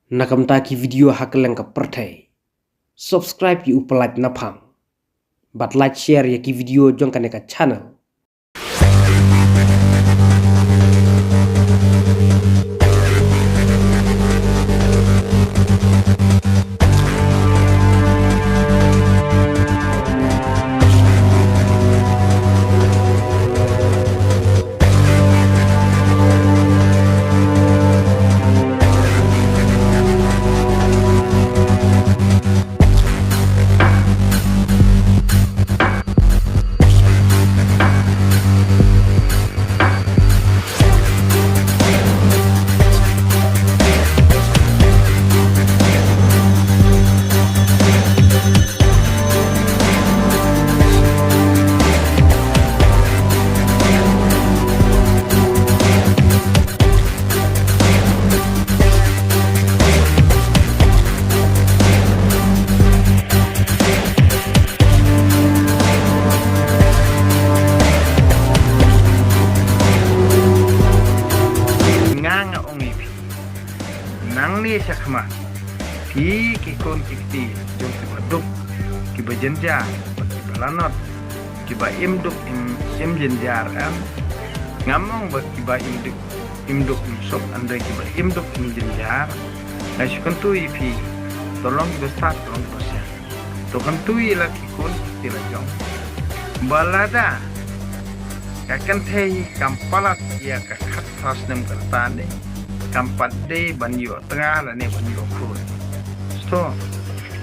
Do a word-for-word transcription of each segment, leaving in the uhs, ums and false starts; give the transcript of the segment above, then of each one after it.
Na ka bynta ki video ha kylleng ka pyrthei. Subscribe ïa u Pyllait Naphang. Bad like, share ïa ki video jong kane ka channel. Nga nga ong ïa phi, nangne shakhmat, phi ki khun ki kti jong kiba duk, kiba jynjar, kiba lanot, kiba im duk im, im jynjar, em. Ngam ong ba kiba im duk, im duk im suk, hynrei kiba im duk im jynjar. Nga shu kyntu ïa phi, to long kiba stad, to long kiba sian. To kyntu ïa la ki khun ki kti la jong. Ba lada ka kynthei kam palat ïa ka khatphra snem ka rta ne, kam pat dei ban ïoh tnga lane ban ïoh khun. To,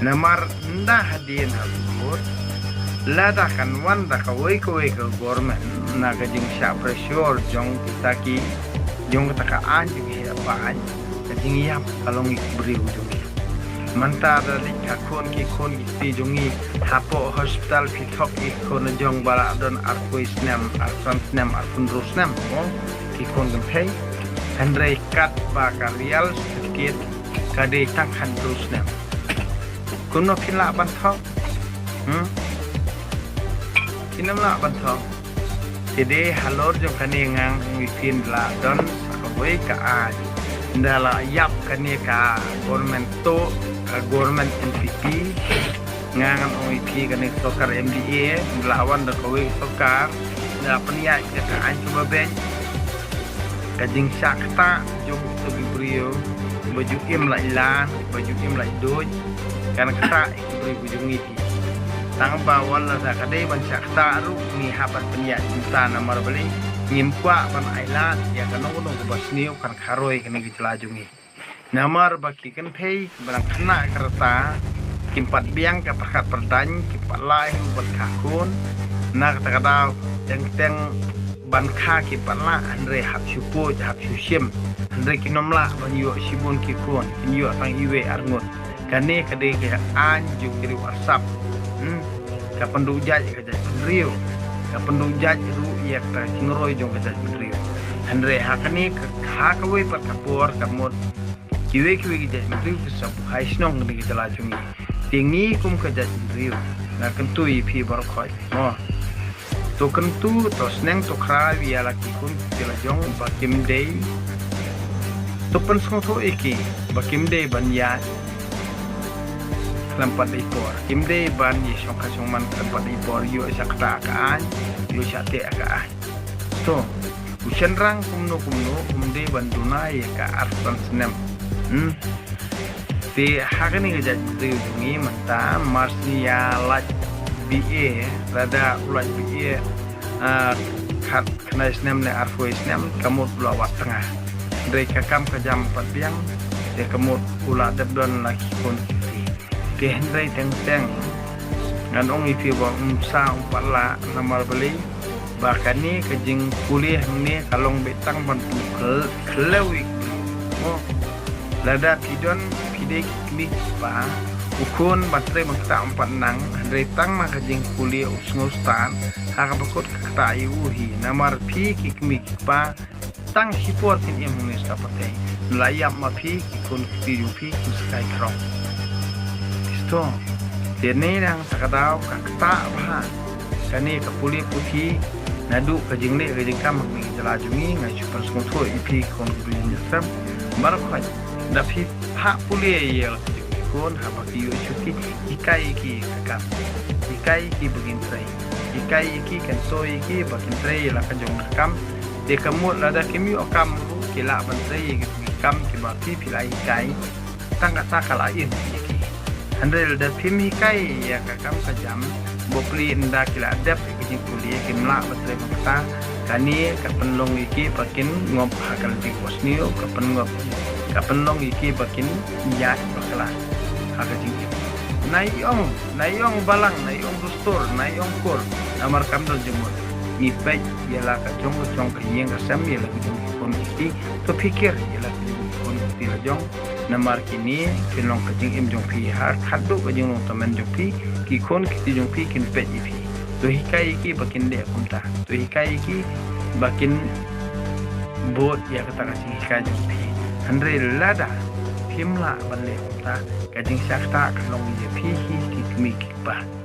namar ynda hadien ha khun, lada kan wan da kawei kawei ka government na ka jingshah pressure jong kita ki, jong kata ka aiñ jong ki heh ba aiñ, ka jingïap ka long ïa ki briew jong ki. Mynta da leit ka khun ki khun ki kti jong ngi hapoh hospital, phi thok ïa ki khun jong ba la don arphew snem, arphew san snem, arphew hynriew snem, mo, ki khun kynthei. Hynrei katba ka real certificate ka dei tang khathynriew snem. Kumno kin lah ban thok? Hmm? Kin ym lah ban thok. Te dei halor jong kane nga ong ïa phi, la don sa kawei ka aiñ. Ynda la ïap kane ka government to, ka government N P P, nga ngan ong ïa phi kane ka sorkar M D A, ynda la wan da kawei ka sorkar, ynda la pynïaid ïa ka aiñ kaba beit, ka jingshah ktah jong kito ki briew ba ju im lait lan, ba ju im lait duh, kan ktah ïa ki briew ki jong ngi. Tang ba wat la da ka dei ban shah ktah ruh ngi hap ban pynïaid mynta, namar balei? Ngim kwah ban ailad ïa kano kano kaba sniew kan kharoi kane ka jylla jong ngi. Namar ba ki kynthei kiba dang khynnah ka rta kim pat biang ka pyrkhat pyrdaiñ, kim pat lah hi ruh ban kha khun. Na kata ka daw teng teng ban kha kim pat lah, hynrei hap shu pud, hap shu shim. Hynrei kin ym lah ban ïoh shibun ki khun, kin ïoh tang iwei arngut. Kane ka dei ka aiñ jong ki riew arsap. Hmm. Ka pynduh jait ïa ka jaitbynriew. Ka pynduh jait ruh ïa ka jingroi jong ka jaitbynriew. Hynrei ha kane ka, ha kawei pat ka por ka mut kiwei kiwei ki jaitbynriew ki sa buhai shnong kane ka jylla jong ngi. Te ngi kum ka jaitbynriew, nga kyntu ïa phi baroh khoit, mo. To kyntu, to sneng, to khraw ïa la ki khun ki kti la jong ba kim dei. To pynsngewthuh ïa ki ba kim dei ban ïaid khlem pat dei por. Kim dei ban ïashong kha shong man khlem pat dei por, ïoh shah ktah ka aiñ, ïoh shah teh ka aiñ. To, u shynrang kumno kumno um dei ban duna ïa ka arphew san snem. Hmm. Te ha kane ka jaitbynriew jong ngi mynta, mar shu ïa lait B A, lada u lait B A, ah, khat khyndai snem ne arphew snem, ka mut u la wad tnga. Hynrei ka kam ka jam pat biang, te ka mut u la dep don la ki khun ki kti. Te hynrei teng teng ngan ong ïa phi ba um sa um pat lah, namar balei? Ba kane ka jingpule hangne ka long beit tang ban pynkhlew ïa ki. Mo, lada phi don, phi dei ki kmie ki kpa, u khun ban trei ban ktah um pat nang, hynrei tang ma ka jingpule u sngewstad, ha kaba kut ka ktah ïa u hi. Namar phi ki kmie ki kpa, tang shipor phin im hangne sha ka pyrthei. La ïap ma phi, ki khun ki kti jong phi kin sa kai khroh. Te nang kata ka daw ka ktah bha kane ka pule puthi, naduh ka jingleh ka jingkam ha kane ka jylla jong ngi. Nga shu pynsngewthuh ïa phi ki khun ki briew jong ngi baroh khoit. Da phi phah pule ïa la ka jong ki khun haba ki ïoh shuti, hikai ïa ki ka kam. Hikai ïa ki ba kin trei. Hikai ïa ki, kyntu ïa ki ba kin trei ïa la ka jong ka kam. Te ka mut lada kim ïoh kam ruh ki lah ban trei ïa ki kam kiba phi phi la hikai. Tang kata ka la im ïa ki. Hynrei lada phim hikai ïa ka kam ka jam, bapli ynda ki la dep ïa ka jingpule, kim lah ban trei bad kata. Kane ka pynlong ïa ki ba kin ngop ha ka lynti kaba sniew, ka pynngop, ka pynlong ïa ki ba kin ïaid bakla ha ka jingim. Na ïong, na ïong balang, na ïong dustur, na ïong kur, namar kam don jingmut. Ngi peit ïa la ka jong ka jong ka ïing ka sem, ïa la ka jong ki khun ki kti. To phikir ïa la ka jong ki khun ki kti la jong. Namar kine kin long ka jingim jong phi, ha khadduh ka jinglong tymmen jong phi, ki khun ki kti jong phi kin peit ïa phi. To hikai ïa ki ba kin leh kumta. To hikai ïa ki ba kin bud ïa kata ka jinghikai jong phi. Hynrei lada phim lah ban leh kumta, ka jingshah ktah ka long ïa phi hi ki kmie ki kpa.